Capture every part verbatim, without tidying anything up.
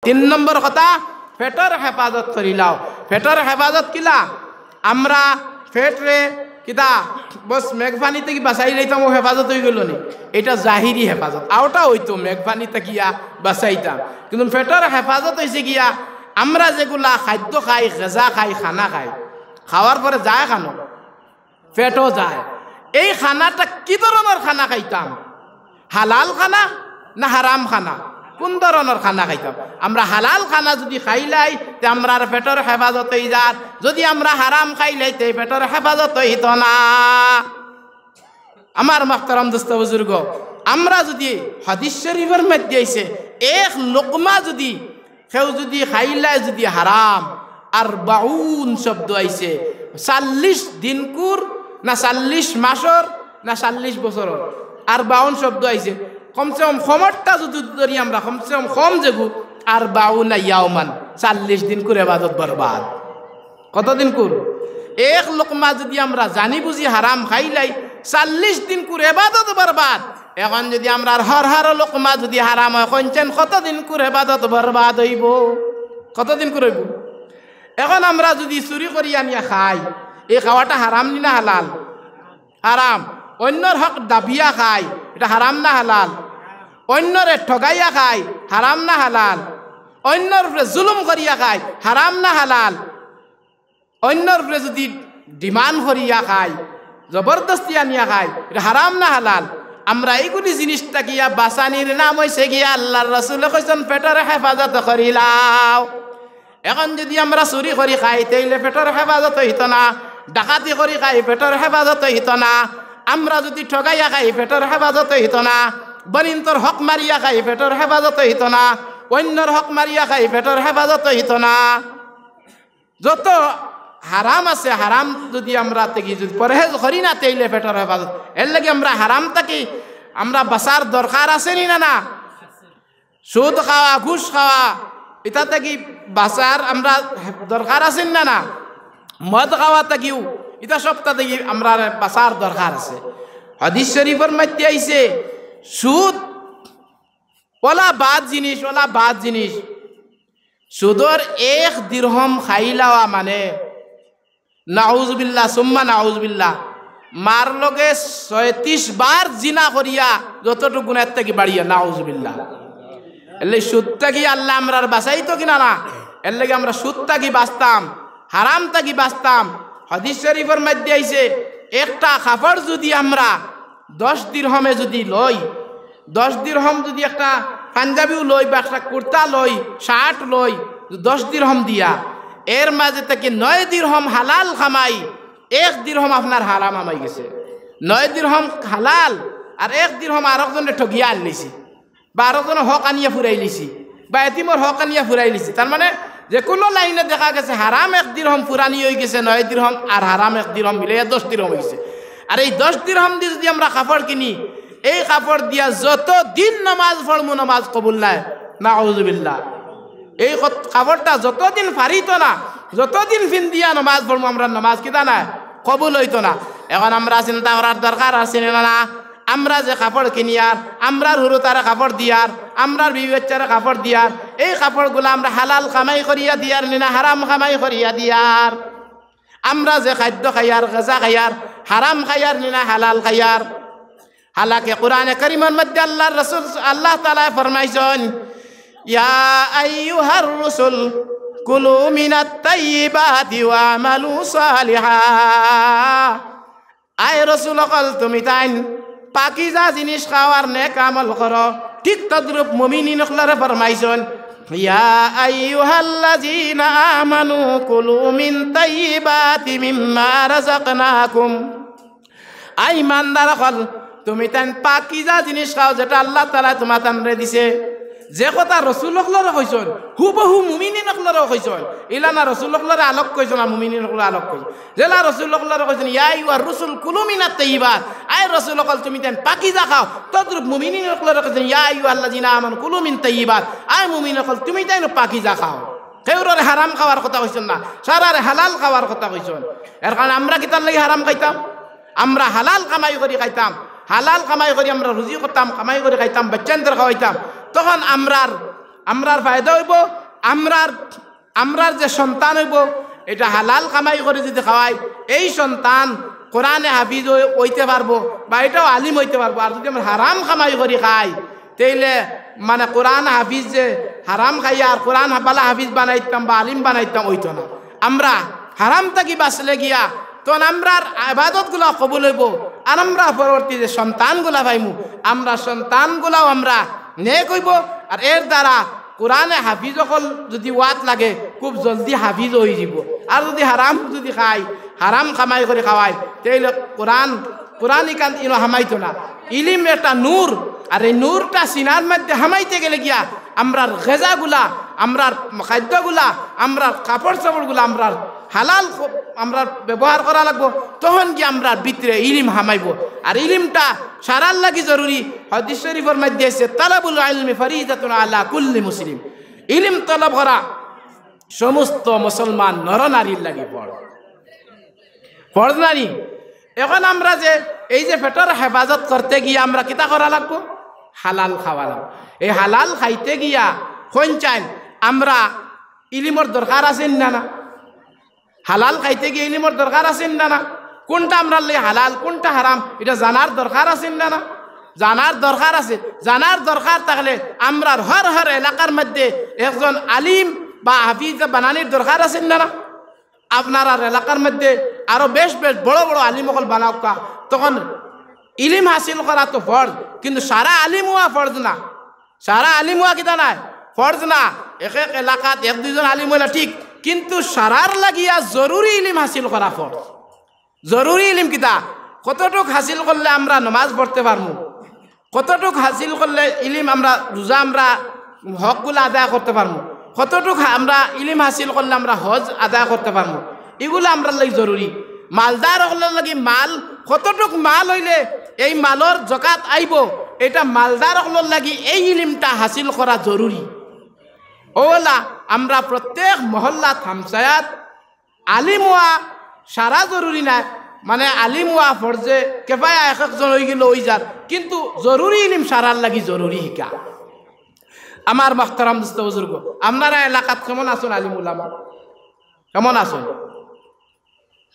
তিন নম্বর কথা, পেটর হেফাজত করিলাও। পেটর হেফাজত কিলা? আমরা পেটরে কিতা বস মেঘ পানি থাকি বাঁচাই লইতাম, অউ হেফাজত অইগেলো নি? ইটা জাহিরি হেফাজত। অউটা অইতো মেঘ পানি থাকিয়া বাঁচাইতাম, কিন্তু পেটর হেফাজত অইছে গিয়া আমরা যেগুলা খাদ্য খাই, গেজা খাই, খানা খাই, খাওয়ার পরে যায় খানো, পেটো যায়। এই খানাটা কি ধরনর খানা খাইতাম? হালাল খানা না হারাম খানা? কুন ধরনর খানা খাইতাম? আমরা হালাল খানা যুদি খাইলাই, তে আমরার পেটর হেফাজত অইযার। যুদি আমরা হারাম খাইলাই, তে পেটর হেফাজত অইতো না। আমার মুহতারাম দোস্ত বুজুর্গ, আমরা যুদি, হাদিস শরিফর মধ্যে আইছে, এক লোকমা যুদি কেউ যুদি খাইলায় যুদি হারাম, আরবাউন শব্দ আইছে, চল্লিশ দিনকুর না চল্লিশ মাসর না চল্লিশ বছরর, আরবাউন শব্দ আইছে। কমসে কম কমরটা যুদি ধরি আমরা, কমসে কম কম যেগু, আরবাউনা ইয়াওমান, চল্লিশ দিনকুর এবাদত বরবাদ। কতদিনকুর? এক লোকমা যুদি আমরা জানি বুজি হারাম খাইলাই, চল্লিশ দিনকুর এবাদত বরবাদ। এখন যুদি আমরার হর হর লোকমা যুদি হারাম অয়, কইনছেন কতদিনকুর এবাদত বরবাদ অইবো? কতদিনকুর অইবো? এখন আমরা যুদি চুরি করি আনিয়া খাই, এই খাওয়াটা হারাম নি না হালাল? হারাম। অইন্যর হক দাবিয়া খাই, ইটা হারাম না হালাল? অইন্যরে ঠগাইয়া খাই, হারাম না হালাল? অইন্যর উপরে জুলুম করিয়া খাই, হারাম না হালাল? অইন্যর উপরে যুদি demand করিয়া খাই, জবরদস্তি আনিয়া খাই, ইটা হারাম না হালাল? আমরা ইগুলি জিনিস থাকিয়া বাঁচানির নাম অইছে গিয়া আল্লার রসুলে কইছইন, পেটর হেফাজত করিলাও। এখন যুদি আমরা চুরি করি খাই, তে ইলে পেটর হেফাজত অইতো না। ডাকাতি করি খাই, পেটর হেফাজত অইতো না। আমরা যুদি ঠগাইয়া খাই, পেটর হেফাজত অইতো না। বনিন্তর হক মারিয়া খাই, পেটর হেফাজত অইতো না। অইন্যর হক মারিয়া খাই, পেটর হেফাজত অইতো না। যত হারাম আছে, হারাম যুদি আমরা থাকি যুদি পরহেজ করি না, তে ইলে পেটর হেফাজত। এরলাগি আমরা হারাম থাকি আমরা বাঁচার দরকার আছে নি না, না? সুদ খাওয়া, ঘুষ খাওয়া, ইতা থাকি বাঁচার আমরা দরকার আছে নি না, না? মদ খাওয়া থাকিও, ইতা সবতা থাকি আমরা বাঁচার দরকার আছে। হাদিস শরিফর মধ্যে আইছে, সুদ অলা বাদ জিনিস, অলা বাদ জিনিস। সুদর এক দিরহম খাইলাওয়া মানে, নাউজুবিল্লাহ, সুম্মা নাউজুবিল্লাহ, মার লগে ছয়ত্রিশ বার জিনা করিয়া যতটুক গুনা এর থাকি বাড়িয়া, নাউজুবিল্লাহ। এরলাগি সুদ থাকি আল্লায় আমরার বাঁচাইতো কিনা না? এরলাগি আমরা সুদ থাকি বাঁচতাম, হারাম থাকি বাঁচতাম। হাদিস শরিফর মধ্যে আইছে, একটা কাপড় যুদি আমরা দশ দিরহমে যুদি লই, দশ দিরহম যুদি একটা পাঞ্জাবিও লই বা একটা কুর্তা লই, শার্ট লই, দশ দিরহম দিয়া, এর মাঝে থাকি নয় দিরহম হালাল কামাই, এক দিরহম আপনার হারাম কামাই গেছে। নয় দিরহম হালাল, আর এক দিরহম আরকজনরে ঠগিয়া আনলিছি, বা আরকজনর হক আনিয়া ফুরাইলিছি, বা এতিমর হক আনিয়া ফুরাইলিছি। তার মানে যেকুনু লাইনে দেখা গেছে হারাম এক দিরহম ফুরানি অইগেছে নয় দিরহম, আর হারাম এক দিরহম মিলাইয়া দশ দিরহম অইগেছে। আর এই দশ দিরহম দি যুদি আমরা কাপড় কিনি, এই কাপড় দিয়া যত দিন নামাজ পড়মু, নামাজ কবুল নায়, নাউজুবিল্লাহ। এই কত-, কাপড়টা যতদিন ফারিতো না, যতদিন ফিন্দিয়া নামাজ পড়মু, আমরার নামাজ কিতা নায়, কবুল অইতো না। এখন আমরা চিন্তা করার দরকার আছে নি না, না? আমরা যে কাপড় কিনিয়ার, আমরার হুরুতারে কাপড় দিয়ার, আমরার বিবি বাচ্চারে কাপড় দিয়ার, এই কাপড়গুলা আমরা হালাল কামাই করিয়া দিয়ার নি না হারাম কামাই করিয়া দিয়ার? আমরা যে খাদ্য খাইয়ার, গেজা খাইয়ার, হারাম খাইয়ার নি না হালাল খাইয়ার? হালাকে কোরআনে করিমর মধ্যে আল্লার রসুল, আল্লাহ তাআলায় ফরমাইছইন, ইয়া আইয়ুহার রুসুল কুলু মিনাত তাইয়িবাতি ওয়া'মালু সালিহা। আয় রসুল অকল, তুমিতাইন পাকিজা জিনিস খাও আর নেক আমল করো। ঠিক তদ্রূপ মুমিনিন অকলরে ফরমাইছইন, ইয়া আইয়ুহাল্লাযীনা আমানু কুলু মিন তাইয়িবাতি মিম্মা রাযাকনাকুম। আয় ইমানদার অকল, তুমিতাইন পাকিজা জিনিস খাও যেটা আল্লাহ তাআলায় তুমাতানরে দিছে। যে কথা রসুল অকলরে কইছইন, হুবহু মুমিনিন অকলরেও কইছইন। ইলা না রসুল অকলরে আলগ কইছইন, আর মুমিনিন অকলরে আলগ কইছইন। যেলা রসুল অকলরে কইছইন, ইয়া আইয়ুহার রুসুল কুলু মিনাত তাইয়িবাত, আয় রসুল অকল, তুমিতাইন পাকিজা খাও। তদ্রূপ মুমিনিন অকলরে কইছইন, ইয়া আইয়ুহাল্লাযীনা আমানু কুলু মিন তাইয়িবাত, আয় মুমিন অকল, তুমিতাইন পাকিজা খাও। কেউররে হারাম খাওয়ার কথা কইছইন না, সারারে হালাল খাওয়ার কথা কইছইন। এর কারণে আমরা কিতার লাগি হারাম খাইতাম? আমরা হালাল কামাই করি খাইতাম, হালাল কামাই করি আমরা রুজি করতাম, কামাই করি খাইতাম, বাচ্চাইন্তরে খাওয়াইতাম। তখন আমরার আমরার ফায়দা অইবো, আমরার, আমরার যে সন্তান অইবো, ইটা হালাল কামাই করি যুদি খাওয়াই, এই সন্তান কোরআনে হাফিজ অই-, অইতে পারবো, বা ইটাও আলিম অইতে পারবো। আর যুদি আমরা হারাম কামাই করি খাই, তেইলে মানে কোরআন হাফিজ যে হারাম খাইয়া আর কোরআন বালা হাফিজ বানাইতাম বা আলিম বানাইতাম, অইতো না। আমরা হারাম থাকি বাঁচলে গিয়া তখন আমরার ইবাদতগুলা কবুল অইবো, আর আমরা পরবর্তী যে সন্তানগুলা পাইমু, আমরা সন্তানগুলাও আমরা নেক অইবো, আর এর দ্বারা কোরআনে হাফিজ অকল যুদি অওয়াত লাগে, খুব জলদি হাফিজ অইযিবো। আর যুদি হারাম যুদি খাই, হারাম কামাই করি খাওয়াই, তেইলে কোরআন, কোরআন ইখান ইনো হামাইতো না। ইলিম একটা নূর, আর এই নূরটা সিনার মধ্যে হামাইতে গেলে গিয়া আমরার গেজাগুলা, আমরার খাদ্যগুলা, আমরার কাপড়-চোপড়গুলা, আমরার হালাল খ-, আমরার ব্যবহার করা লাগবো, তখন গিয়া আমরার ভিতরে ইলিম হামাইবো। আর ইলিমটা সারার লাগি জরুরি। হাদিস শরীফর মধ্যে আছে, "তালাবুল ইলমি ফারিদাতুন আলা কুল্লি মুসলিম।" ইলিম তলব করা সমস্ত মুসলমান নরনারীর লাগি ফরজ। ফরজ নানি? এখন আমরা যে এই যে পেটর হেফাজত করতে গিয়া আমরা কিতা করা লাগবো? হালাল খাওয়া লাগবো। এই হালাল খাইতে গিয়া কইন চাইন আমরা ইলিমর দরকার আছে নি না? হালাল খাইতে গিয়া ইলিমর দরকার আছে নি না? কুনটা আমরার লাগি হালাল, কুনটা হারাম, ইটা জানার দরকার আছে নি না? জানার দরকার আছে। জানার দরকার থাকলে আমরার হর হর এলাকার মধ্যে একজন আলিম বা হাফিজ বানানির দরকার আছে নি না? আপনারার এলাকার মধ্যে আরো বেশ বেশ বড় বড় আলিম অকল বানাউক্কা। তখন ইলিম হাসিল করা তো ফরজ, কিন্তু সারা আলিম অওয়া ফরজ না। সারা আলিম অওয়া কিতা নায়? ফরজ না। এক এক এলাকাত এক দুইজন আলিম অইলা ঠিক, কিন্তু সারার লাগিয়া জরুরি ইলিম হাসিল করা ফরজ। জরুরি ইলিম কিতা? কতটুক হাসিল করলে আমরা নমাজ পড়তে পারমু, কতটুক হাসিল করলে ইলিম আমরা রোজা আমরা হকগুলা আদায় করতে পারমু, কতটুক হা-, আমরা ইলিম হাসিল করলে আমরা হজ আদায় করতে পারমু, ইগুলা আমরার লাগি জরুরি। মালদার অকলর লাগি মাল, কতটুক মাল অইলে এই মালর জকাত আইবো, ইটা মালদার অকলর লাগি এই ইলিমটা হাসিল করা জরুরি। অউলা আমরা প্রত্যেক মহল্লাত হামসায়াত আলিম অওয়া সারা জরুরি নায়, মানে আলিম অওয়া ফরজে কেফায়া, এক একজন অইগেলে অইযার, কিন্তু জরুরি ইলিম সারার লাগি জরুরি হিকা। আমার মহতরম দোস্ত বুজুর্গ, আপনারা এলাকাত কেমন আছইন আলিম উলামা? কেমন আছইন?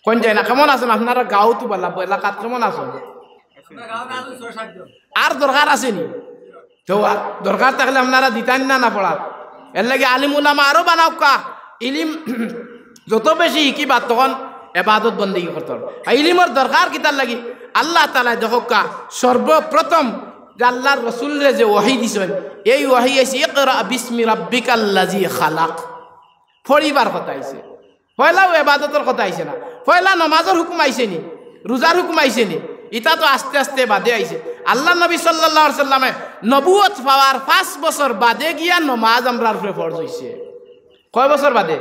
কইন যায় না, কেমন আছইন? আপনারা গাঁওত বালা, এলাকাত কেমন আছইন? আর দরকার আছে নি? তো আর দরকার থাকলে আপনারা দিতা নি না, না পড়ার। এরলাগি আলিম উলামা আরো বানাউক্কা। ইলিম যত বেশি হিকিবা তখন এবাদত বন্দেগি করতে পারবা। আর ইলিমর দরকার কিতার লাগি? আল্লাহ তাআলায় দেখউক্কা, সর্বপ্রথম যে আল্লাহর রসুলরে যে ওহী দিছইন, এই ওহী আইছে, "ইকরা বিসমি রাব্বিকাল্লাযী খালাক।" পড়িবার কথা আইছে। পয়লাউ এবাদতর কথা আইছে না। পয়লা নমাজর হুকুম আইছে নি, রোজার হুকুম আইছে নি, ইতা তো আস্তে আস্তে বাদে আইছে। আল্লাহর নবী সাল্লাল্লাহু আলাইহি ওয়াসাল্লামে নবুয়ত পাওয়ার পাঁচ বছর বাদে গিয়া নমাজ আমরার উপরে ফরজ অইছে। কয় বছর বাদে?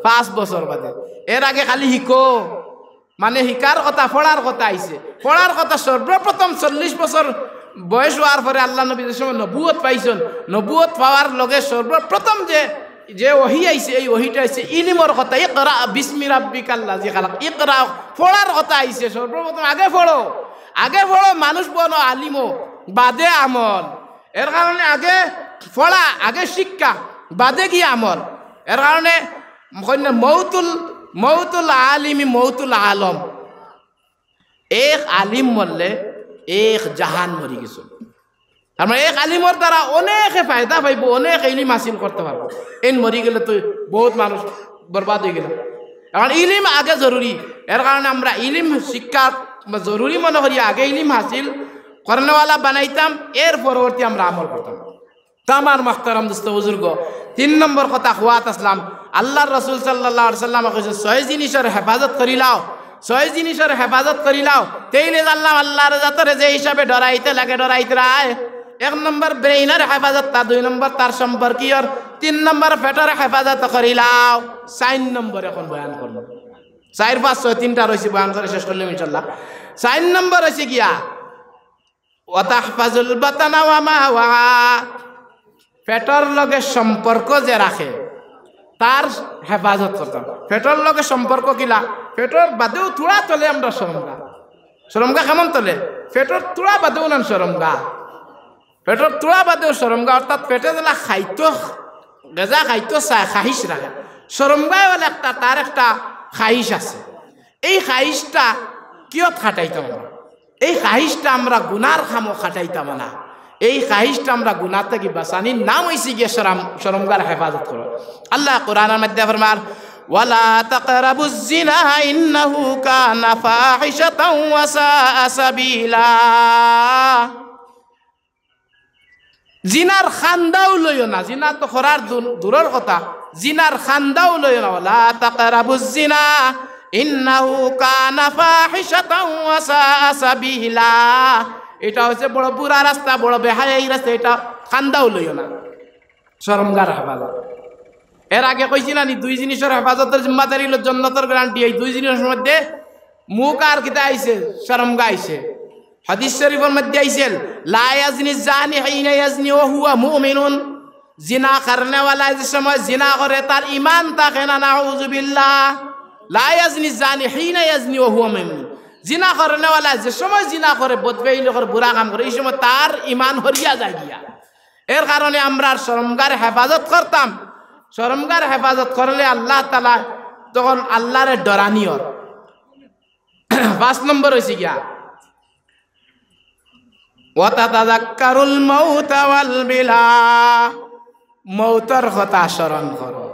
পাঁচ বছর বাদে। এর আগে খালি হিকো, মানে হিকার কথা, পড়ার কথা আইছে। পড়ার কথা সর্বপ্রথম চল্লিশ বছর বয়স অওয়ার পরে আল্লাহর নবী যে সময় নবুয়ত পাইছইন, নবুয়ত পাওয়ার লগে সর্বপ্রথম যে যে ওহী আইছে, এই ওহীটা আইছে ইলিমর কথা, "ইকরা বিসমি রাব্বিকাল্লাযী খালাক।" ইকরা, পড়ার কথা আইছে, সর্বপ্রথম আগে পড়ো, আগে পড়ো, মানুষ বনো আলিমো, বাদে আমল। এর কারণে আগে পড়া, আগে শিক্ষা, বাদে গিয়া আমল। এর কারণে কইন না, "মৌতুল, মৌতুল আলিমি মৌতুল আলম।" এক আলিম মরলে এক জাহান মরি গেছে। তার মানে এক আলিমর দ্বারা অনেকে ফায়দা পাইবো, অনেকে ইলিম হাসিল করতে পারবো। এইন মরি গেলে তো বউত মানুষ বরবাদ অইগেলো। এখন ইলিম আগে জরুরি, এর কারণে আমরা ইলিম শিক্ষা জরুরি মনে করি, আগে ইলিম হাসিল করনেওয়ালা বানাইতাম, এর পরবর্তী আমরা আমল করতাম। তো আমার মহতরম দোস্ত বুজুর্গ, তিন নম্বর কথা কওয়াত আছলাম, আল্লাহর রসুল সাল্লাল্লাহু আলাইহি ওয়াসাল্লামে কইছইন, ছয় জিনিসর হেফাজত করিলাও, ছয় জিনিসর হেফাজত করিলাও, তেইলে জানলাম আল্লাহর জাতরে যে হিসাবে ডরাইতে লাগে ডরাইতরায়। এক নম্বর ব্রেইনর হেফাজত, তা দুই নম্বর তার সম্পর্কীয়র, তিন নম্বর পেটর হেফাজত করিলাও। চাইর নম্বর এখন বয়ান করমু। চাইর পাঁচ ছয় তিনটা রইছে, বয়ান করি শেষ করলাম ইনশাআল্লাহ। চাইর নম্বর অইছে গিয়া ওয়া তাহফাজুল বাতানা ওয়া মা ওয়া। পেটর লগে সম্পর্ক যে রাখে, তার হেফাজত করতাম। পেটর লগে সম্পর্ক কিলা? পেটর বাদেও থুড়া তলে আমরা শরমগা। শরমগা কেমন তলে? পেটর থুড়া বাদেও নান শরমগা। পেটর থুড়া বাদেও শরমগা, অর্থাৎ পেটে যেলা খাইতো, গেজা খাইতো চায়, খাহিশ রাখে। শরমগায় অইলে একটা, তার একটা খাহিশ আছে। এই খাহিশটা কিয়ত খাটাইতাম আমরা? এই খাহিশটা আমরা গুনার কামো খাটাইতাম না। এই খাহিশটা আমরা গুনা থাকি বাঁচানির নাম অইছে গিয়া শরম, শরমগার হেফাজত করা। আল্লায় কোরআনর মধ্যে ফরমার, "ওয়ালা তাকরাবুজ জিনা ইন্নাহু কানা ফাহিশাতাও ওয়া সাআ সাবিলা।" জিনার কান্দাও লইও না, জিনা তো করার দূর-, দূরর কথা, জিনার কান্দাও লইও না। "ওয়ালা তাকরাবুজ জিনা ইন্নাহু কানা ফাহিশাতাও ওয়া সাআ সাবিলা।" এটা অইছে বড় বুরা রাস্তা, বড় বেহায়াই রাস্তা, এটা কান্দাও লইও না। শরমগার হেফাজত। এর আগে কইছি না নি, দুই জিনিসর হেফাজতর জিম্মাদারি অইলো জন্নতর গ্যারান্টি। এই দুই জিনিসর মধ্যে মুখ আর কিতা আইছে? শরমগা আইছে। হাদিস শরিফর মধ্যে আইছে, "লা ইয়াজনি জানি হিনা ইয়াজনি ওয়া হুয়া মুমিনুন।" জিনা করনেওয়ালায় যে সময় জিনা করে, তার ইমান থাকে না, নাউজুবিল্লাহ। "লা ইয়াজনি জানি হিনা ইয়াজনি ওয়া হুয়া মুমিনুন।" জিনা করনেওয়ালায় যে সময় জিনা করে, বদফেইলি করে, বুরা কাম করে, এই সময় তার ইমান হরিয়া যায় গিয়া। এর কারণে আমরা শরমগার হেফাজত করতাম। শরমগার হেফাজত করলে আল্লাহ তাআলা তখন আল্লাহরে ডরানি অর। পাঁচ নম্বর অইছে গিয়া, "ওয়া তাতাযাক্কারুল মাউতা ওয়াল বিলা।" মউতর কথা স্মরণ করো।